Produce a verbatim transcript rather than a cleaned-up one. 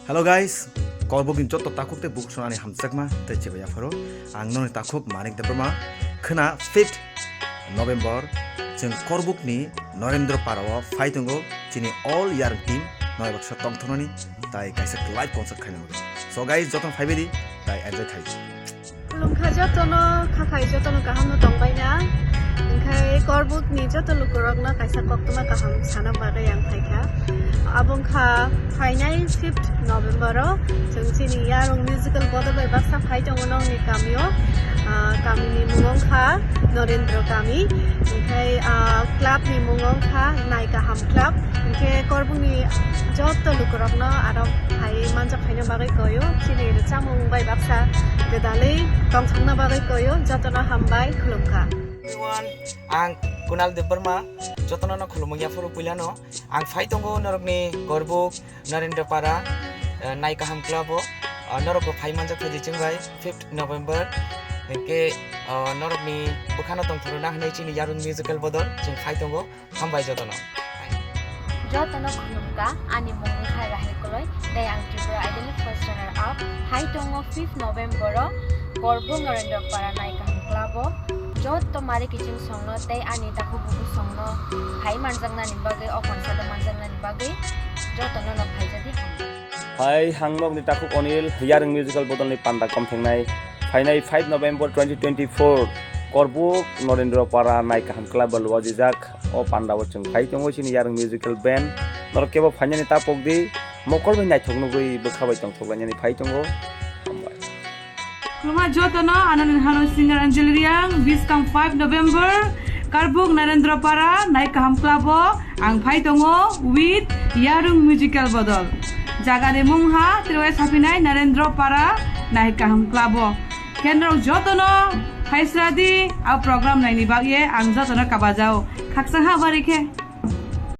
Hello guys, Korbuk ni joto takhuk tei bukhuk songni hamjakma tei chibai yapharo. Ang noni takhuk Manik Debbarma. Khna fifth November chwng Korbuk ni Narendra Para o phai tongo chini all Yarung team noi baksa tongthoknani tai kaisa live concert khaina bagwi. So guys, joto phaibai di tai enjoy khai. Khulumkha jotono, khakhai jotono kaham no tongbaina. Hingkhai Korbuk ni joto lukurokno kaisa koktwma kaham sana bagwi ang phaikha. Abo wngkha phainai fifth November o chwng chini Yarung Musical Bodol bai baksa phai tongo nongni kamio. Ah, kami ni mung wngkha Norendra Kami. Hingkhai, ah, club ni mung wngkha Nai Kaham Club. Hingkhe Korbuk ni joto lukurokno aro phai manjak khaina bagwi koyo, chini rwchapmung bai baksa gwdalwi tongthokna bagwi koyo, jotono hambai khulumkha. Everyone, ang Kunal Debbarma, jotono no khulumung yaphuru puilano. Ang phai tongo norokni Korbuk Narendra Para, eh, Nai Kaham Club o, eh, norokbo phai manjak phaidi chwng bai fifth November. Hingke, eh, norokni bwkhano tongthoruna hinwi chini Yarung Musical Bodol chwng phai tongo. Hambai jotono. Jotono khulumkha, ani mung wngkha Rahel Koloi, tei ang Tripura Idol first runner up. Hai tongo fifth November o Korbuk Narendra Para Nai Kaham Club o. Joto mari kiching songno tei ani takhuk bukhuk songno phai manjaknani bagwi, o concert o manjaknani bagwi jotono no phaijadi hambai. Hai, ang nokni takhuk Onil, Yarung Musical Bodol ni panda komthengnai. Phainai five November twenty twenty-four, Korbuk Norendra Para Nai Kaham Club o luajijak. O panda o chwng phai tongo chini Yarung Musical Band. Norok kebo phainani ta pokdi, mokol bai naithok nugwi bwkha bai tongthok lainani phai tongo. Hambai. Khulumkha jotono, ano nini hano singer Anjali Riang, buskang five November, Korbuk Narendra Para, Nai Kaham Club o, ang phai tongo with Yarung Musical Bodol. Jaga ni mung ha, Tripura sapinai Narendra Para, Nai Kaham Club o. Khe norok jotono, phaisradi, a program naini bagwi, ang jotono kabajao. Khaksa ha bari khe.